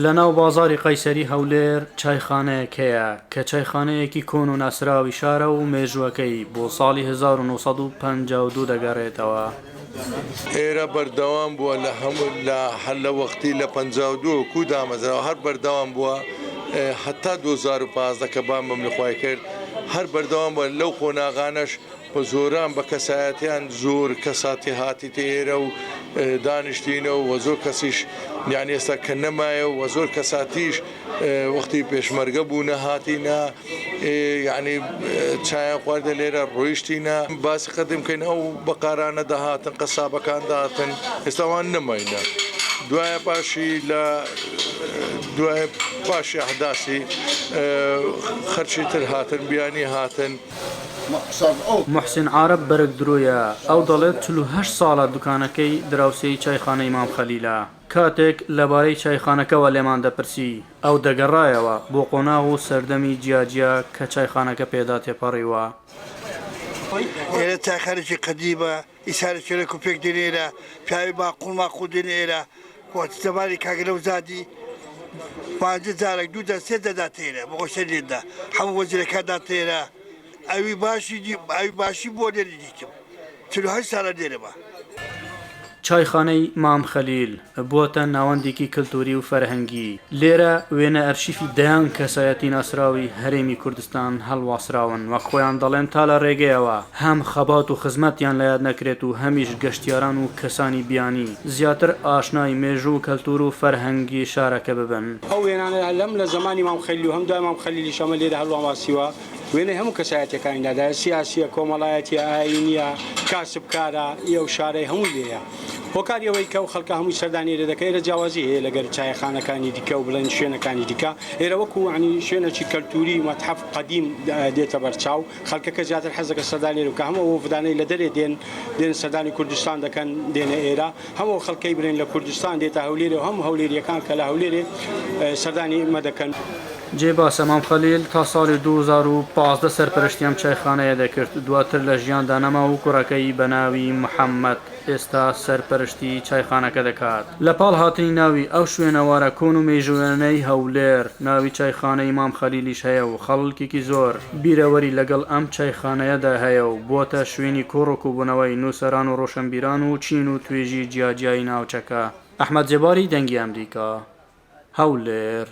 لە ناو بازاڕی قەیسەری هەولێر چایخانەیەک هەیە کە چایخانەیەکی کۆن و ناسراوی شارە و مێژووەکەی بۆ ساڵی 1952 دەگەڕێتەوە. ئێرە بەردەوام بووە لە هەموو لە هەر لە وەختی لە 52 کو دامەزراوە هەر بەردەوام بووە هەتا 2015 کە بام بەم لەخوای کرد هەر بەردەوام بووە لەو قۆناغانەش بە زۆران بە کەسایەتیان زۆر کەساتی هاتیتە ئێرە و دانیشتینە و زۆر کەسیش یعنی ئێستا کە نەمایە و زۆر کەساتیش وەختی پێشمەرگە بوونە هاتینە یعنی چایان خواردە لێرە ڕۆیشتینە باسی قەدیم کەین ئەو بەقارانە دەهاتن قەسابەکان دەهاتن ئێستا وان نەماینە دوایە پاشی لە دوای پاشی ئەحداسی خەرچی تر هاتن بیانی هاتن. موحسین عارەب بەرگدرویە، ئەو دەڵێت 48 ساڵە دوکانەکەی دراوسێی چایخانەی مام خەلیلە. کاتێک لەبارەی چایخانەکەوە لێمان دەپرسی، ئەو دەگەڕایەوە بۆ قۆناغ و سەردەمی جیاجیا کە چایخانەکە پێدا تێپەڕیوە. ئێرە چایخانێکی قەدیمە، ئیسانێکی رێک و پێک دێنە ئێرە، پیاوی ماقوڵ ماقوڵ دێنە ئێرە، وەختی زەمانی کاک نەوزادی پانجە جارێک دوو جار سێ جار داتە ئێرە بۆ خۆی سەری لێدا، هەموو وەزیرەکان داتە ئێرە، ئەوی باشی ئەوی باشی بۆ لێرە دیتم. 48 سالە لێرەمە. چایخانەی مام خەلیل بووەتە ناوەندێکی کلتوری و فەرهەنگی، لێرە وێنە ئەرشیفی دەیان کەسایەتی ناسراوی هەرێمی کوردستان هەڵواسراون، وەک خۆیان دەڵێن تا لە رێگەیەوە هەم خەبات و خزمەتیان لە یاد نەکرێت و هەمیش گەشتیاران و کەسانی بیانی زیاتر ئاشنای مێژوو و کەلتور و فەرهەنگی شارەکە ببن. ئەو وێنانە هەم لە زەمانی مام خەلیل و هەم دوای مام خەلیلیش ئەمە لێرە هەڵواسیوە. وێنەی هەموو کەسایەتیەکانی لادایە، سیاسیە، کۆمەڵایەتیە، ئایینیە، کاسبکارە، ی ئەو شارەی هەمووی لێیە. هۆکاری ئەوەی کە ئەو خەڵکە هەمووی سەردانی ئێرە دەکەن، ئێرە جیاوازی هەیە لەگەر چایەخانەکانی دیکە و بڵێن شوێنەکانی دیکە، ئێرە وەکو یانی شوێنێکی کەلتووری مەتحەف قەدیم دێتە بەرچاو، خەڵکەکە زیاتر حەز دەکەن سەردانی ئێرە بکەن، هەموو ئەو وەفدانەی لە دەرێ دێن، دێن سەردانی کوردستان دەکەن دێنە ئێرە. هەم ئەو خەڵکەی بڵێن لە کوردستان دێتە هەولێرێ و هەم هەولێرییەکان کە لە هەولێرێ سەردانی ئێمە دەکەن. جێی باسە مام خەلیل تا ساڵی 2015 سەرپەرشتی ئەم چایخانەیە دەکرد، دواتر لە ژیاندا نەما و کوڕەکەی بە ناوی محەمەد ئێستا سەرپەرشتی چایخانەکە دەکات. لە پاڵ هاتنی ناوی ئەو شوێنەوارە کۆن و مێژوویانەی هەولێر، ناوی چایخانەی مام خەلیلیش هەیە و خەڵکێکی زۆر بیرەوەری لەگەڵ ئەم چایخانەیەدا هەیە و بۆتە شوێنی کۆڕ و کۆبوونەوەی نووسەران و ڕۆشنبیران و چین و توێژی جیاجیای ناوچەکە. ئەحمەد زێباری، دەنگی ئەمریکا، هەولێر.